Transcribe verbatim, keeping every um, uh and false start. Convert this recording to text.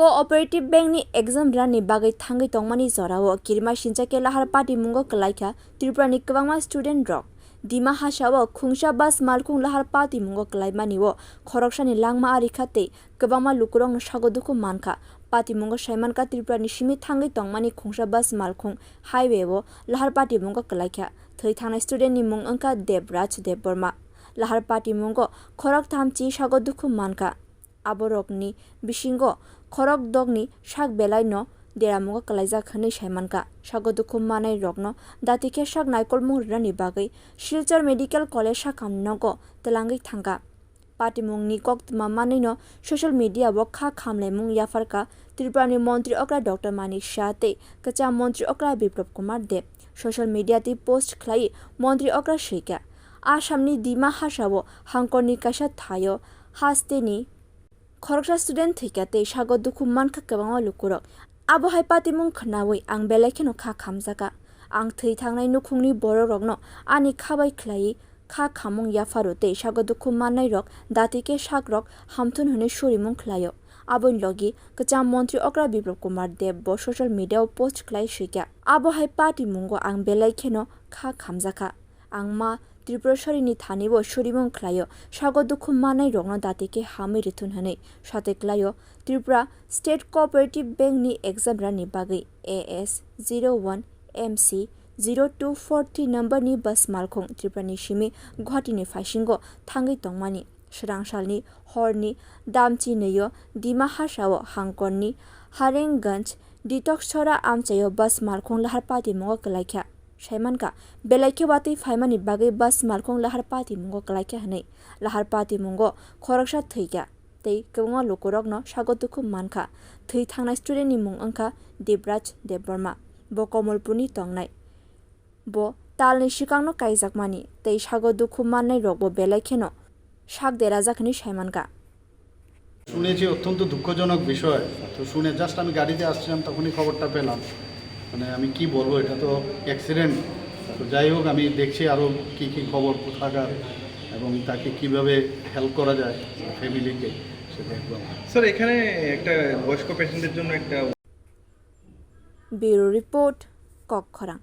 Cooperative Bank ni exam rani bagwi thangwi tongmani jorao kirima sincha khe lahar patimungo kwlaikha Tripura ni kwbangma student rok. Dima Hasao khungsa bus malkhung lahar patimungo kwlaimani o khoroksani langma arikha tei kwbangma lukurokno sago dukhu mankha. Patimungo saimankha Tripura ni simi thangwi tongmani khungsa bus malkhung highway o lahar patimungo kwlaikha. Thwi thangnai student ni mung wngkha Debraj Debbarma. Lahar patimungo khoroktham chi sago dukhu mankha. Aborokni bisingo khorok dokni sak belaino deramungo kwlaijak hwnwi saimankha. Sago dukhu manai rokno dati khe sak naikolmung rwnani bagwi Silchar Medical College sakam nogo twlangwi thangkha. Patimungni koktwma manwino social media o kha khamlaimung yapharkha Tripura ni montri okra Doctor Manik Saha tei kwcham montri okra Biplab Kumar Deb. Social media twi post khlai montri okra swikha, Assam ni Dima Hasao hangkorni kaisa thaio hasteni khoroksa student thwikha tei sago dukhu mankha kwbangma lukurok. Abo hai patimung khwnawi ang belai kheno kha khamjakha. Ang thwi thangnai nukhungni bororokno ani kha bai khlaiwi kha khamung yapharo tei sago dukhu mannairok dati khe sakrok hamthun hwnwi surimung khlaio. Aboni logi kwcham montri okra Biplab Kumar Deb bo social media o post khlai swikha. Abo hai patimungo ang belai kheno kha khamjakha. Ang ma Tripuraswari ni thani bo surimung khlaio, sago dukhu manai rokno dati khe hamwi rithun hwnwi. Sate klaio Tripura State Cooperative Bank ni exam rani bagwi A S zero one M C zero two four three number ni bus malkhung Tripura ni simi Guwahati ni phaisingo thangwi tongmani. Swrangsalni horni damchi nwi o Dima Hasao hangkorni Harenganj Ditoksora amchaio bus malkhung lahar patimungo kwlaikha. Saimankha, belai khe watwi phaimani bagwi bus malkhung lahar patimungo kwlaikha hwnwi. Lahar patimungo khoroksa thwikha tei kwbangma lukurokno sago dukhu mankha. Thwi thangnai student ni mung wngkha Debraj Debbarma. Bo Komolpurni tongnai. Bo talni swkangno kaijakmani tei sago dukhu mannai rokbo belai kheno sak derajak hwnwi saimankha. শুনেছি অত্যন্ত দুঃখজনক বিষয়। তো শুনে জাস্ট আমি গাড়িতে আসছিলাম, তখনই খবরটা পেলাম। মানে আমি কি বলবো, এটা তো অ্যাক্সিডেন্ট। তো যাই হোক, আমি দেখছি আরও কি কি খবর কোথাকার এবং তাকে কিভাবে হেল্প করা যায় ফ্যামিলিকে, সেটা একটু আমার। স্যার, এখানে একটা বয়স্ক পেশেন্টের জন্য একটা Bureau report, Kokkhorang.